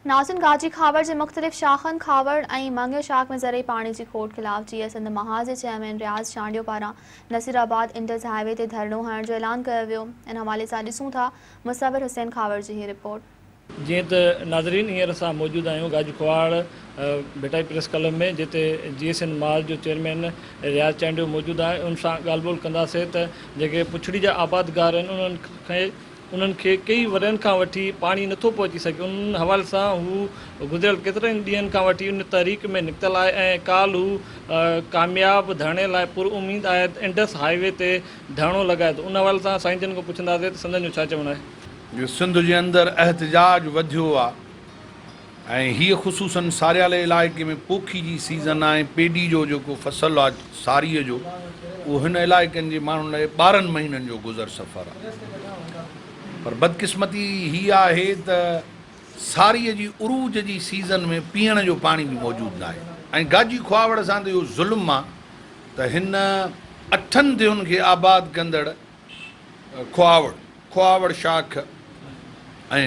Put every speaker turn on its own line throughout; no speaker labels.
ناظرين گاجي کاوڙ جي مختلف شاخن کاوڙ ۽ مڱيو شاخ ۾ زرعي پاڻي جي کوٽ خلاف جيئي سنڌ محاذ جي چيئرمين رياض چانڊيو پاران نصير آباد انڊس هاء وي تي ڌرڻو هڻڻ جو اعلان ڪيو ويو ان حوالي سان ڏسون ٿا مصور حسين کاوڙ جي هي رپورٽ.
جيئن ته ناظرين هينئر اسان موجود آهيون گاجي کهاوڙ ڀٽائي پريس ڪلب ۾ جتي جيئي سنڌ محاذ جو چيئرمين رياض چانڊيو موجود آهي ان سان ڳالهه ٻولهه ڪنداسين ته جيڪي پڇڙي جا آبادگار آهن انهن کي انهن کي ڪيئي ورهين کان وٺي پاڻي نٿو پهچي سگهي ان حوالي سان هو گذريل ڪيترن ڏينهن کان وٺي ان تحريڪ ۾ نڪتل آهي ۽ ڪالهه هو ڪامياب ڌرڻي لاء پر اميد آهي ته انڊس هاء وي تي ڌرڻو لڳائي ٿو ان حوالي سان سائين جن کان پڇنداسين ته سندن جو ڇا چوڻ آهي.
جو سنڌ جي اندر احتجاج وڌيو آ ۽ هيء خصوصاً ساريالي علائقي ۾ پوکي جي سيزن آ ۽ پيڊي جو جيڪو فصل آ ساريء جو اهو هن علائقن جي ماڻهن لاء 12 مهينن جو گذر سفر آ پر بدقسمتي هيء آهي ته ساريء جي عروج جي سيزن ۾ پيئڻ جو پاڻي به موجود ناهي ۽ گاجي کهاوڙ سان ته اهو ظلم آ ته هن اٺن ديهن کي آباد ڪندڙ کهاوڙ، کهاوڙ شاخ ۽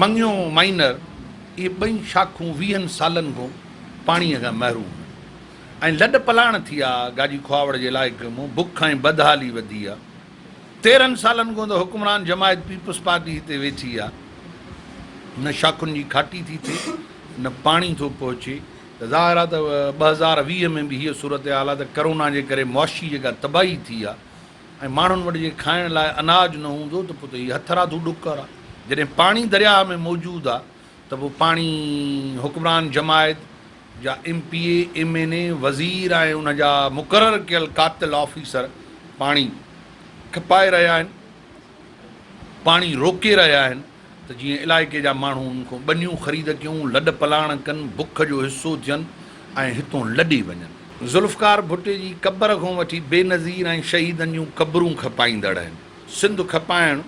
مڱيو مائنر اهي ٻئي شاخون ويهن سالن کان پاڻيء کان محروم آهن ۽ لڏ پلاڻ ٿي آ، گاجي کهاوڙ جي علائقي مان بک ۽ بدحالي وڌي آ، 13 سالن کان ته حڪمران جماعت پيپلز پارٽي هتي ويٺي آ، نه شاخن جي کاٽي ٿي ٿئي نه پاڻي ٿو پهچي. ته ظاهر آ ته 2020 ۾ به هيء صورتحال آ ته ڪرونا جي ڪري معاشي جيڪا تباهي ٿي آ ۽ ماڻهن وٽ جي کائڻ لاء اناج نه هوندو ته پوء ته هي هٿرادو ڏڪر آ. جڏهن پاڻي درياهه ۾ موجود آ ته پوء پاڻي حڪمران جماعت جا M P A, M N A, وزير ۽ ان جا مقرر ڪيل قاتل آفيسر پاڻي کپائي رهيا آهن. پاڻي روڪي رهيا آهن ته جيئن علائقي جا ماڻهو ان کان ٻنيون خريد ڪيون، لڏ پلاڻ ڪن، بک جو حصو ٿين ۽ هتون لڏي وڃن. ذوالفقار ڀٽي جي قبر کان وٺي بينظير ۽ شهيدن جون قبرون کپائيندڙ آهن. سنڌ کپائڻ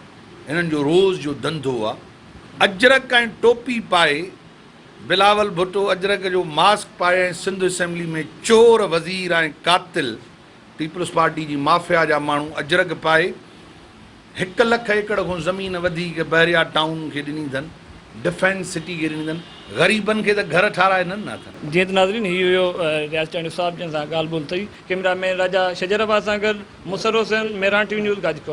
هنن جو روز جو ڌنڌو آ. اجرڪ ۽ ٽوپي پائي بلاول ڀٽو اجرڪ جو ماسڪ پائي ۽ سنڌ اسيمبلي ۾ چور وزير ۽ قاتل پيپلز پارٽي جي مافيا جا ماڻهو اجرڪ پائي هڪ لک ايڪڙ کان زمين وڌيڪ بحريا ٽائون کي ڏني اٿن، ڊفينس سٽي کي ڏني اٿن، غريبن کي ته گهر ٺاهرائي نه ڏنا اٿن.
جيئن ته ناظرين هي هيو رياض چانڊيو صاحب جنهن سان ڳالهه ٻولهه ٿي. ڪئميرا مين راجا شجر عباس سان گڏ Musarrat Hussain, Mehran T V news, Gajikwa.